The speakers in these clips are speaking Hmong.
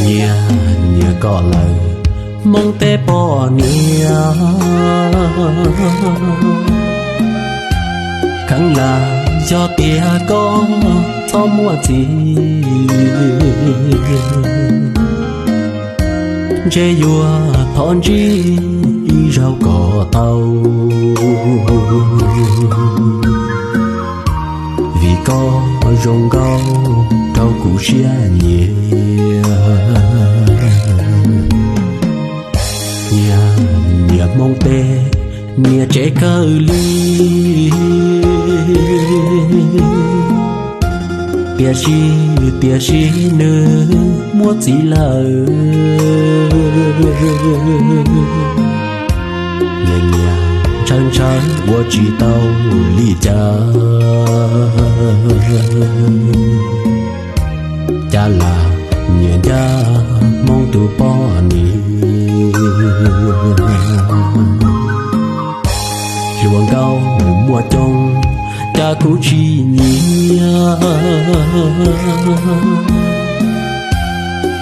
Nyias nyias koj lawm, Hmoob tej poj niam. Kheev lam yog tias koj txhob muaj txiv, ntshe yuav thov ntsib ib zaug kom tau. Vim koj zoo nkauj rau kuv siab nyiam. Nyias nyias Hmoob tej, nyias tsev kawg li. Tiam sis, tiam sis nws muaj txiv lawm. Nyias nyias ntshaw ntshaw ua tsis tau li cas. Cas lam nyias ncaj Hmoob tus poj niam. Hluas nkauj muaj coob, cas kuv tsis nyiam.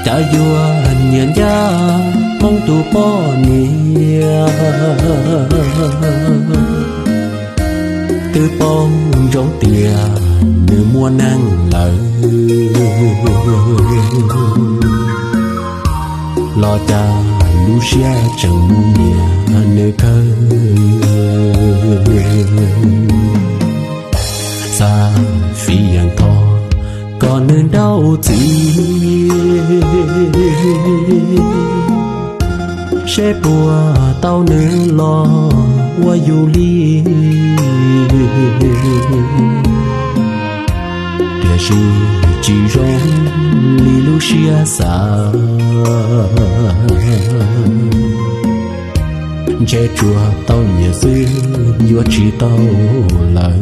Cas yuav nyias ncaj Hmoob tus poj niam. Twb paub ntsoov tias nws muaj neeg lawm, los cas lub siab tseem mus nyiam nws kawg. Xav fiv yees thov kom nws nrauj txiv, seb puas tau nws los ua yus li. Tiam sis tsis zoo li lub siab xav, ntshe tsuas tau nyiam xwb yuav tsis tau lawm.